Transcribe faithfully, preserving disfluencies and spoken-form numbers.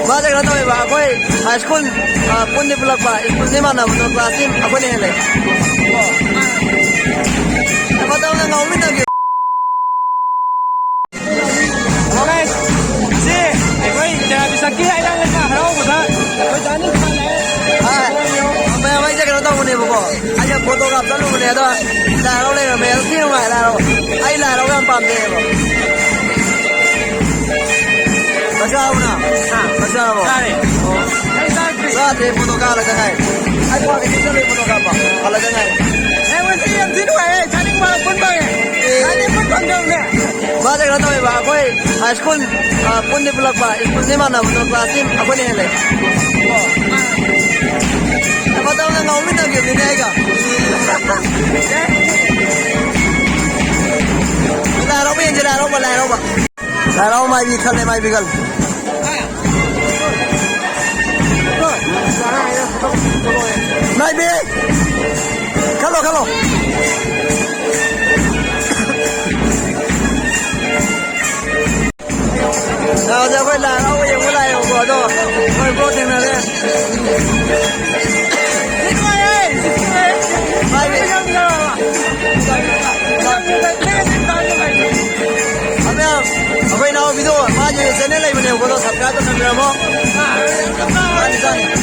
ꯃꯥꯁꯦ ꯀꯩꯅꯣ ꯇꯧꯋꯦꯕ, ꯑꯩꯈꯣꯏ ꯍꯥꯏ ꯁ꯭ꯀꯨꯜ, ꯑ, ꯄꯨꯟꯗꯤ ꯄꯨꯜꯂꯛꯄ, ꯁ꯭ꯀꯨꯜꯗꯤ ꯃꯥꯟꯅꯕꯗꯣ, ꯀ꯭ꯂꯥꯁꯇꯤ ꯑꯩꯈꯣꯏꯅ ꯍꯦꯜꯂꯦ꯫ ꯃꯇꯝꯗ ꯉꯥꯎꯃꯤꯟꯅꯈꯤꯕ꯫ ꯁꯤ ꯑꯩꯈꯣꯏ ꯆꯦꯔꯥ ꯕꯤꯁꯛꯀꯤ ꯍꯥꯏꯔꯒ ꯍꯔꯥꯎꯕꯗ ꯑꯩꯈꯣꯏ ꯗꯥꯅꯤ ꯈꯥꯟ ꯂꯥꯛꯑꯦ꯫ ꯍꯥꯏ꯫ ꯃꯌꯥꯝ ꯑꯩꯁꯦ ꯀꯩꯅꯣ ꯇꯧꯕꯅꯦꯕꯀꯣ, ꯑꯩꯁꯦ ꯐꯣꯇꯣꯒ꯭ꯔꯥꯐ ꯆꯠꯂꯨꯕꯅꯦ, ꯑꯗꯣ ꯂꯥꯏ ꯍꯔꯥꯎ ꯂꯩꯔꯝꯃꯦ꯫ ꯑꯗꯣ ꯊꯤ ꯅꯨꯡꯉꯥꯏ ꯂꯥꯏ ꯍꯔꯥꯎ꯫ ꯑꯩ ꯂꯥꯏ ꯍꯔꯥꯎꯕ ꯌꯥꯝ ꯄꯥꯝꯖꯩꯌꯦꯕ꯫ ꯆꯥꯛ ꯆꯥꯔꯕꯣ ꯅꯪ? ꯍꯥ? ꯆꯥꯛ ꯆꯥꯔꯕꯣ? ꯆꯥꯔꯦ꯫ ꯑꯣ꯫ ꯑꯩ ꯆꯥꯗ꯭ꯔꯤ꯫ ꯆꯥꯗ꯭ꯔꯦ, ꯐꯣꯇꯣ ꯀꯥꯞ ꯍꯜꯂꯛꯇ ꯉꯥꯏꯔꯤ꯫ ꯑꯩ ꯋꯥꯀꯤꯡ ꯆꯠꯂꯨꯏ, ꯐꯣꯇꯣ ꯀꯥꯞꯄ ꯍꯜꯂꯛꯇ ꯉꯥꯏꯔꯤ꯫ ꯑꯦ, ꯉꯁꯤ ꯌꯥꯝ ꯊꯤ ꯅꯨꯡꯉꯥꯏꯌꯦ, ꯁꯥꯅꯤꯡꯕ ꯄꯨꯟ ꯐꯪꯉꯦ꯫ ꯑꯦ꯫ ꯁꯥꯅꯤꯡꯕ ꯐꯪꯗꯕꯅꯦ꯫ ꯃꯥꯁꯦ ꯀꯩꯅꯣ ꯇꯧꯋꯦꯕ, ꯑꯩꯈꯣꯏ ꯍꯥꯏ ꯁ꯭ꯀꯨꯜ, ꯑ, ꯄꯨꯟꯗꯤ ꯄꯨꯜꯂꯛꯄ, ꯁ꯭ꯀꯨꯜꯗꯤ ꯃꯥꯟꯅꯕꯗꯣ, ꯀ꯭ꯂꯥꯁꯇꯤ ꯑꯩꯈꯣꯏꯅ ꯍꯦꯜꯂꯦ꯫ ꯑꯣ꯫ ꯃꯇꯝꯗ ꯉꯥꯎꯃꯤꯟꯅꯈꯤꯕꯅꯤꯅꯦ ꯑꯩꯒ꯫ ꯂꯥꯏ ꯍꯔꯥꯎꯕ ꯌꯦꯡꯁꯦ, ꯂꯥꯏ ꯍꯔꯥꯎꯕ, ꯂꯥꯏ ꯍꯔꯥꯎꯕ꯫ ꯂꯥꯏ ꯍꯔꯥꯎ ꯃꯥꯏꯕꯤ ꯈꯜꯂꯦ, ꯃꯥꯏꯕꯤ ꯈꯜꯂꯦ꯫ ꯃꯥꯏꯕꯤ! ꯈꯜꯂꯣ, ꯈꯜꯂꯣ꯫ ꯍꯧꯖꯤꯛ ꯑꯩꯈꯣꯏ ꯂꯥꯏ ꯍꯔꯥꯎꯕ ꯌꯦꯡꯕ ꯂꯥꯛꯑꯦꯕꯀꯣ, ꯑꯗꯣ ꯑꯩꯈꯣꯏ ꯕ꯭ꯔꯣ ꯊꯦꯡꯅꯔꯦ꯫ ꯃꯥꯏꯕꯤ꯫ ꯑꯗꯨ ꯃꯌꯥꯝ, ꯑꯩꯈꯣꯏ ꯏꯅꯥꯎ ꯚꯤꯗꯤꯑꯣ ꯃꯥꯒꯤ ꯆꯦꯅꯦꯜ ꯂꯩꯕꯅꯦꯕꯀꯣ, ꯑꯗꯣ ꯁꯕꯁꯀ꯭ꯔꯥꯏꯕ ꯇꯧꯁꯟꯕꯤꯔꯝꯃꯣ꯫ ꯃꯥꯅꯤ, ꯃꯥꯅꯤ꯫